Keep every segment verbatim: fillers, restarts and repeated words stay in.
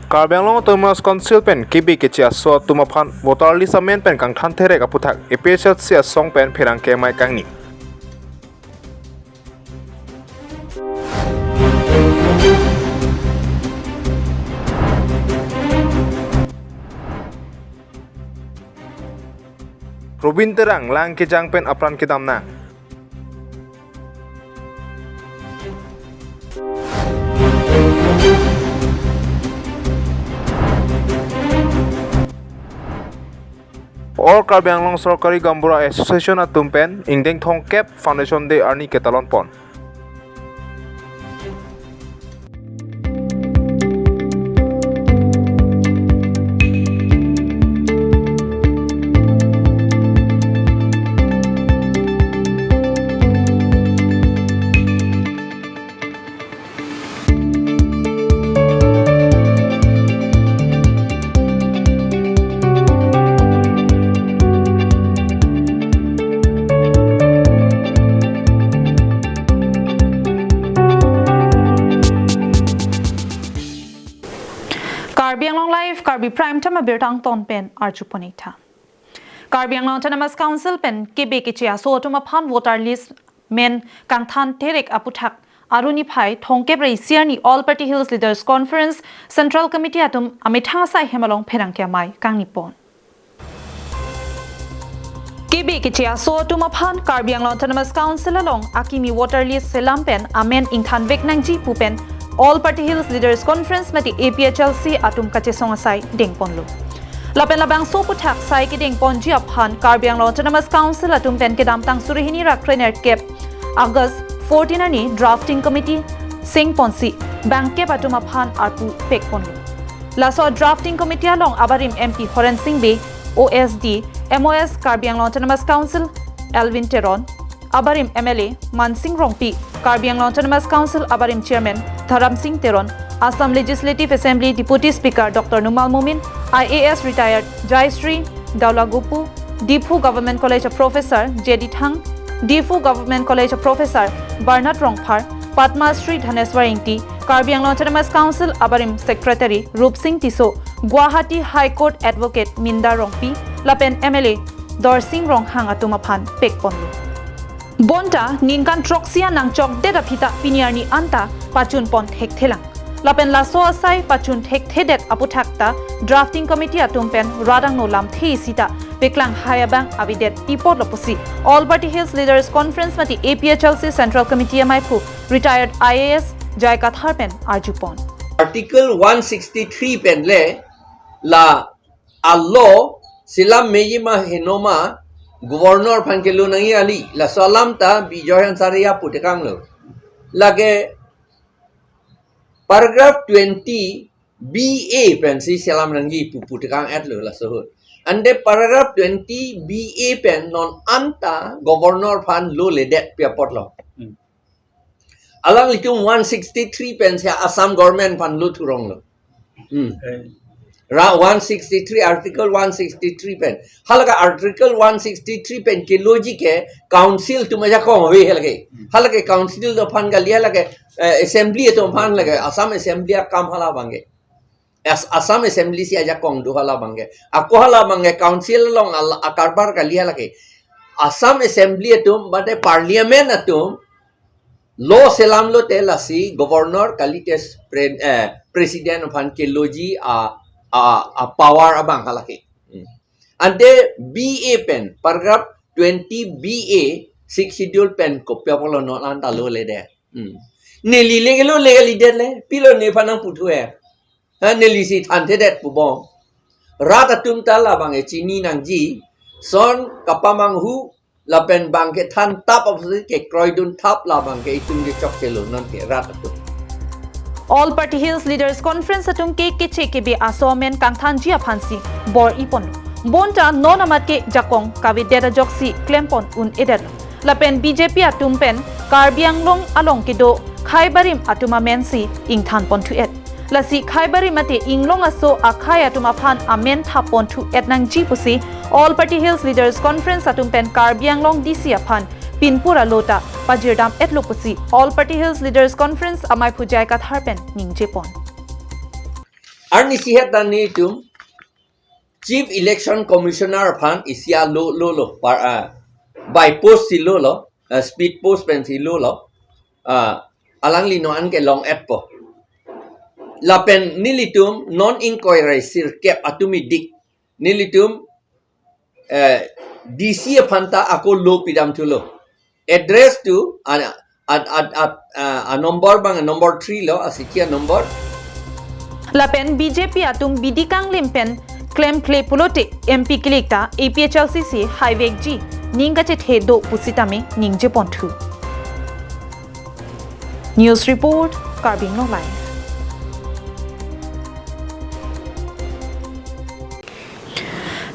Karbi Anglong Autonomous Council pen K B K G aso atum aphan voter list amen pen kangthan therek aputhak A P H L C asong pen pherangke amei kangni. Robin Terang lang kejang pen apran kedam nang. All Karbi Anglong Sorkari Gaonbura Association atum pen ingdeng thomkep Foundation Day arni ketalon pon. Karbi Anglong Live, Karbi Prime Time abirta angton pen arju pon ik tha. Karbi Anglong Autonomous Council pen K B K G aso atum aphan voter list amen kangthan therek aputhak aruni phai thomkep ra isi arni All Party Hills Leaders Conference Central Committee atum amethang asai hem along pherangke amei kangni pon. K B K G aso atum aphan Karbi Anglong Autonomous Council along akimi voter list selam pen amen ingthan vek nangji pu pen All Party Hills Leaders Conference mate A P H L C atum kachesong asai deng ponlo. Lapen labangso aputhak sai kedeng ponji aphan Karbi Anglong Autonomous Council atum pen kedamtang suri hini ra krenerkep August fourteen arni drafting committee seng ponsi bangkep atum aphan arpu pek ponlo. Laso drafting committee along abarim M P Horen Sing Bey, O S D, M O S Karbi Anglong Autonomous Council Elwin Teron, abarim M L A Mansing Rongpi, Karbi Anglong Autonomous Council abarim Chairman Dharam Sing Teron, Assam Legislative Assembly Deputy Speaker Doctor Numal Momin, I A S retired Jayashree Daulagupu, Diphu Government College a Professor J D Thang, Diphu Government College a Professor Bernard Rongphar, Padma Shri Dhaneswar Ingti, Karbi Anglong Autonomous Council abarim Secretary Rupsing Tisso, Guwahati High Court Advocate Minda Rongpi, lapen M L A Dorsing Ronghang atum aphan pek ponlo. Bonta ningkan throksi anangchokdet aphi ta pini arni anta pachun pon thekthelang. Lapen laso asai pachun thekthedet aputhak ta drafting committee atum pen rat angno lamthe isi ta paklang hai abang avedet pi apotlo pusi All Party Hills Leaders Conference mate A P H L C Central Committee amaiphu retired I A S J I Kathar pen arju pon. Article one sixty-three pen le la a law selam meji ma heno ma Governor aphan kelo nangji kali, laso alam ta Bijoy Hansari apu tekanglo. Lake paragraph twenty B A pensi selam nangji pu pu tekang-etlo laso ahut. Ante paragraph twenty B A pen non anta Governor aphan lo ledet pi apotlo. Hmm. Alanglitum one sixty-three pensi Assam government aphan lo thuronglo. Hmm. Eh. Ra one sixty-three, article one sixty-three pen. Halake article one sixty-three pen keloji ke council atum ajakong ave halake. Hmm. Halake council atum aphan kali, halake, eh, assembly atum aphan lake, Assam assembly akam hala abangke. As-, Assam assembly si ajakong do hala abangke. Ako hala abangke council along al-, akarbar kali halake. Assam assembly atum mate parliament atum law selam lote lasi governor kalite pre-, eh, president aphan keloji a, a, a power abang halake. Hmm. Ante B A pen, paragraph twenty B A, sixth schedule pen kopi apotlo non anta lo ledet. Hmm. Neli le kelo le kalidet le, pilo nephan nangputhu-e. Ha, neli si thanthedet pu bom. Rat atum ta labangke chini nangji, son kapamanghu, lapen bangke thantap apotsi kekroidun thap labangke itum kechokchelo nonke rat atum. All Party Hills Leaders Conference atum ke keche kebe aso amen kangthanji aphansi bor-i ponlo. Bonta non amat ke jakong kavedet ajoksi klem pon un-edetlo. Lapen B J P atum pen Karbi Anglong along kedo khaibarim atum amensi ingthan ponthu-et. Lasi khaibarim mate inglong aso akhai atum aphan amen thap ponthu-et nangji pusi All Party Hills Leaders Conference atum pen Karbi Anglong D C aphan pinpura lo ta pajirdam-etlo pusi All Party Hills Leaders Conference amaiphu J I Kathar pen ningje pon. Arnisi het ta nelitum Chief Election Commissioner aphan isi alo lo lo, par, ah, by post si lo lo, ah, speed post pensi lo lo, ah, alangli non an kelong-etpo. Lapen nelitum non ingkoi ra sirkep atum idik nelitum, eh, D C aphan ta ako lo pidam thulo. Address to, ah, ah, ah, ah, ah, number abang, number three lo, asikhi a-number. Lapen B J P atum bidi kanglim pen klemkle pulote M P kilik ta A P H L C C haivekji, ning kachethe do pusitame ningje ponthu. News report, Karbi Anglong Live.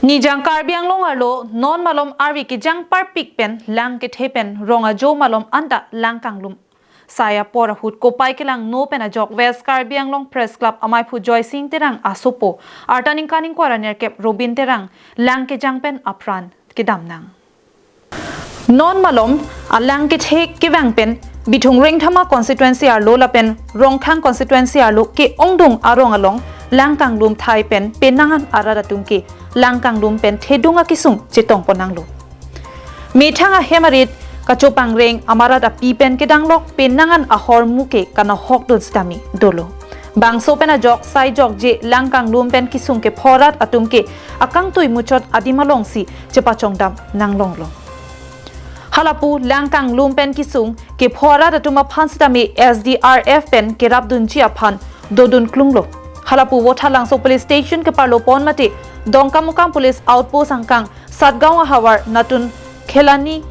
Nijang Karbi Anglong arlo non malom arvi kejang parpik pen lang kethe pen rong ajo malom anta lang kanglum sai apor ahut kopai kelangno pen ajok West Karbi Anglong Press Club amaiphu Joysing Terang asopo arta ningkan ingkoi ra nerkep Robin Terang lang kejang pen apran kedam nang. Non malom alang kethe kevang pen Bithung Rengthama constituency arlo lapen Rongkhang constituency arlo ke-ongdung arong along lang kanglum thai pen penang an arat atum ke lang kanglum pen thedung akesung chetong pon nanglo. Methang ahem arit kachopangreng amarat api pen kedanglok penang an ahormu ke kanahok dun sitame dolo. Bangso pen ajok sai jokje lang kanglum pen kesung kepho arat atum ke akangtui muchot adim alongsi chepachongdam nanglonglo. Halapu lang kanglum pen kesung kepho arat atum aphan sitame S D R F pen kerapdunji aphan dodun klunglo. Halapu Vothatlangso Police Station keparlo pon mate Dongkamukam Police Outpost angkang Satgaon ahavar Natun Khelani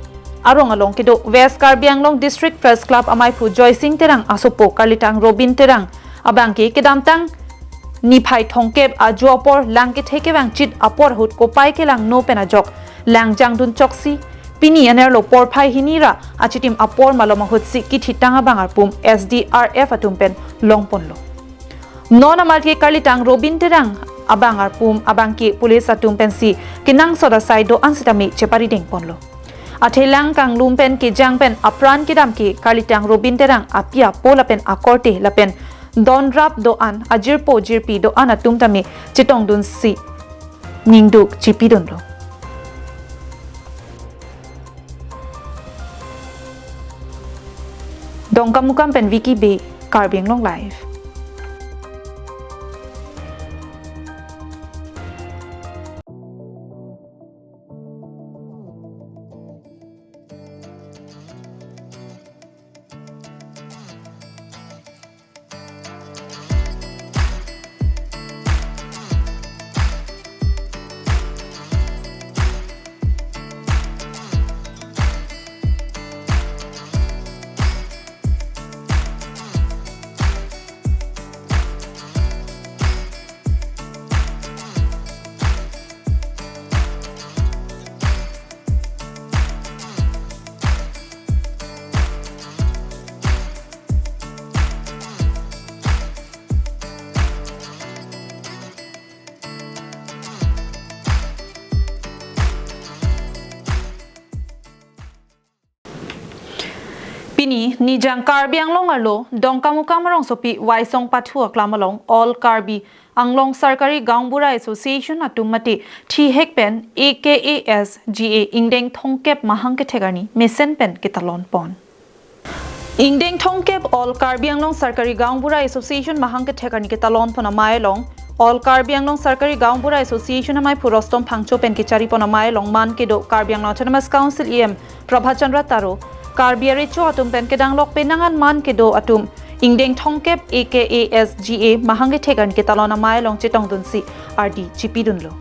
arong along kedo West Karbi Anglong District Press Club amaiphu Joysing Terang asopo karlitang Robin Terang abangke kedamtang niphai thomkep ajo apor lang kethe kevangchit apor ahut kopai kelangno pen ajok lang jangdun choksi pini anerlo porphai hini ra achitim apor malom ahutsi kithitang abang arpum S D R F atum pen longponlo. Non amat ke karlitang Robin Terang abang arpum abangke police atum pensi kenangsot asai do-an sitame cheparideng ponlo. Athe lang kanglum pen kejang pen apran kedam ke karlitang Robin Terang api apo lapen akorte lapen donrap do-an ajirpo jirpi do-an atum tame chetongdunsi ningduk chipidunlo. Dongkamukam pen Vicky Bey, Karbi Anglong Live. Pini Nijang Karbi Anglong arlo Dongkamukam arongsopi Waisong Pathu aklam along All Karbi Anglong Sarkari Gaonbura Association atum mate thihek pen A K A S G A ingdeng thomkep mahang kethek arni mesen pen ketalon pon. Ingdeng thomkep All Karbi Anglong Sarkari Gaonbura Association mahang kethek arni ketalon pon amei along All Karbi Anglong Sarkari Gaonbura Association amaiphu Rostom Phangcho pen kechari pon amei along man kedo Karbi Anglong Autonomous Council E M Prabhat Chandra Taro, Karbi arecho atum pen kedanglok penang an man kedo atum ingdeng thomkep A K A S G A mahang kethek arni ketalon amei along chetongdunsi ardi chipidunlo.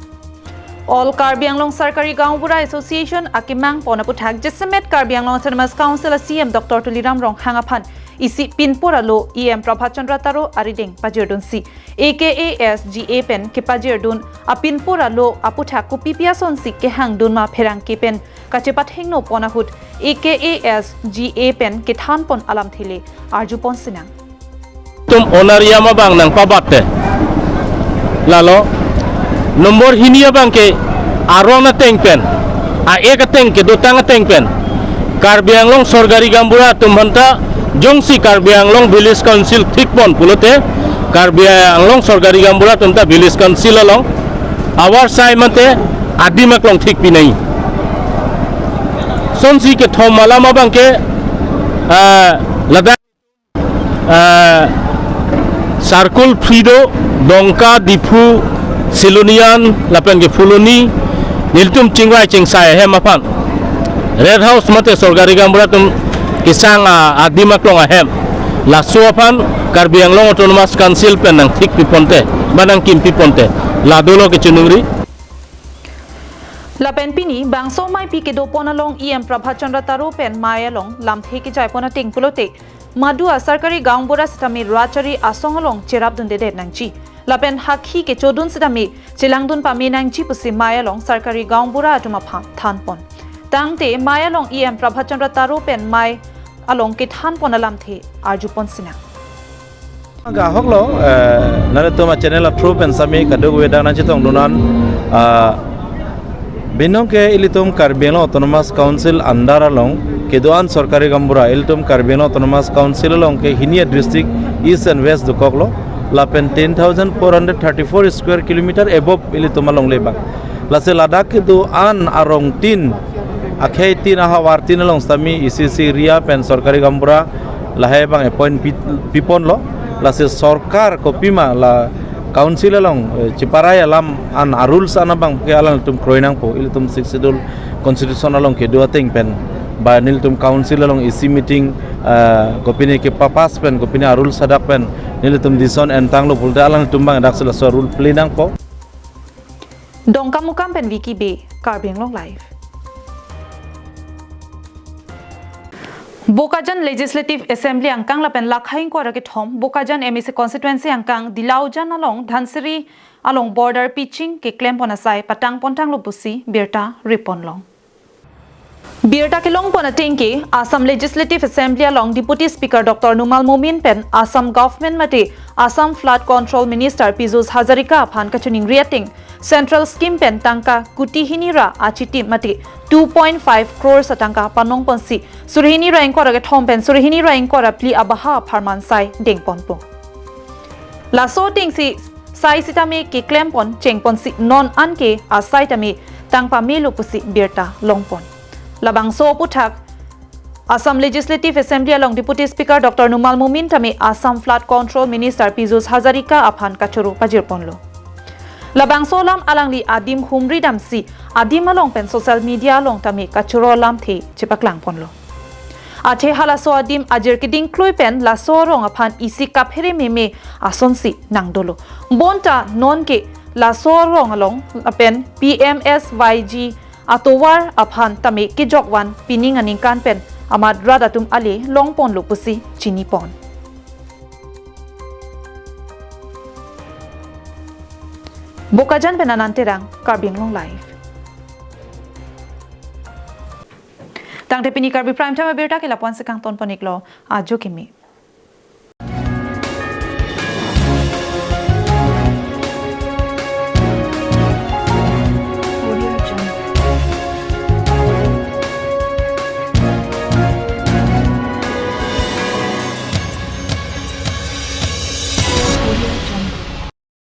All Karbi Anglong Sarkari Gaonbura Association akemang pon aputhak jasemet Karbi Anglong Autonomous Council a C E M Doctor Tuliram Ronghang aphan isi pinpur alo E M Prabhat Chandra Taro arideng pajirdunsi A K A S G A pen kepajirdun apinpur alo aputhak kopipi asonsi kehangdun ma pherangke pen kachepathengno pon ahut A K A S G A pen kethan pon alamthe le arju pon sinang. Tum onar yam abang nangpabat te. Lalo, nombor hini abangke arong ateng pen, a-ek ateng kedotang ateng pen Karbi Anglong Sarkari Gaonbura atum aphanta jongsi Karbi Anglong Village Council thik pon pulote, Karbi Anglong Sorkari Gaonbura atum ta Village Council along avar sai mate adim aklong thik pinai. Sonsi kethom alam abang ke, ah, ladak, ah, circle three do, Dongka, Diphu, Silonijan, lapen ke Phuloni, nelitum chingvai chingsai ahem aphan Rest House mate Sorkari Gaonbura atum kesang a-, adim aklong ahem, laso aphan Karbi Anglong Autonomous Council pen nangthik piponte, ba nangkim piponte, la dolo kechiningri. Lapen pini, bangso maipi kedopon along E M Prabhat Chandra Taro pen mei along lamthe kejaipon ateng pulote, madu a-Sorkari Gaonbura sitame rat chari asong along cherapdundedet nangji. Lapen hakhi kechodun sitame chelangdun pame nangji pusi mei along Sorkari Gaonbura atum aphan thanpon. Tangte mei along E M Prabhat Chandra Taro pen mei along kethanpon alamthe arjupon sinang. Gahok lo, eh, nanglitum a-channel a-through pen sami kadokave dak nangchetongdun an, ah, binong ke ilitum Karbi Anglong Autonomous Council under along kedo-an Sorkari Gaonbura, ilitum Karbi Anglong Autonomous Council along ke hini a-district East and West dokoklo, lapen ten thousand four hundred thirty-four square kilometer above ilitum alongle abang. Lasi ladak kedo-an arongtin, akheitin, ahavartin along sitame isi isi area pen Sorkari Gaonbura lahai abang appoint pi-, piponlo. Lasi sorkar kopima la council along, eh, cheparai alam an a-rules an abang ke alangtum kroi nangpo, ilitum Sixth Schedule Constitution along kedo ateng pen, ba nelitum council along isi meeting, eh, kopine kepapass pen, kopine a-rules hadak pen nelitum decision entanglo pulote alangtum abang daksi laso rule play nangpo. Dongkamukam pen Vicky Bey, Karbi Anglong Live. Bokajan Legislative Assembly angkang lapen lakha ingkoi ra kethom Bokajan M A C constituency angkang Dilaujan along Dhansiri along border pitching keklempon asai patangpontanglo pusi birta riponlong. Birta kelongpon ateng ke Assam Legislative Assembly along Deputy Speaker Doctor Numal Momin pen Assam Government mate Assam Flood Control Minister Pijush Hazarika aphan kachiningri ateng Central Scheme pen tangka kuti hini ra achitim mate two point five crores atangka panongponsi suri hini ra ingkoi ra kethom pen suri hini ra ingkoi ra phli abaha apharman sai dengponpo. Laso atengsi sai sitame keklempon chengponsi non anke asai tame tangpamelo pusi birta longpon. Labangso aputhak Assam Legislative Assembly along Deputy Speaker Doctor Numal Momin tame Assam Flood Control Minister Pijush Hazarika aphan kachoro pajirponlo. Labangso alam alangli adim humri damsi adim along pen social media along tame kachoro alamthe chepaklangponlo. Athe halaso adim ajir keding klui pen laso arong aphan isi kaphere meme asonsi nangdolo. Bonta nonke laso arong along lapen P M S Y G atovar aphan tame kejokvan pining aningkan pen amat rat atum ale longponlo pusi chinipon. Bokajan pen Anand Terang, Karbi Anglong Live. Tangte pini Karbi Prime Time abirta ke lapu-ansi kangtonpon-iklo, ajo kimi.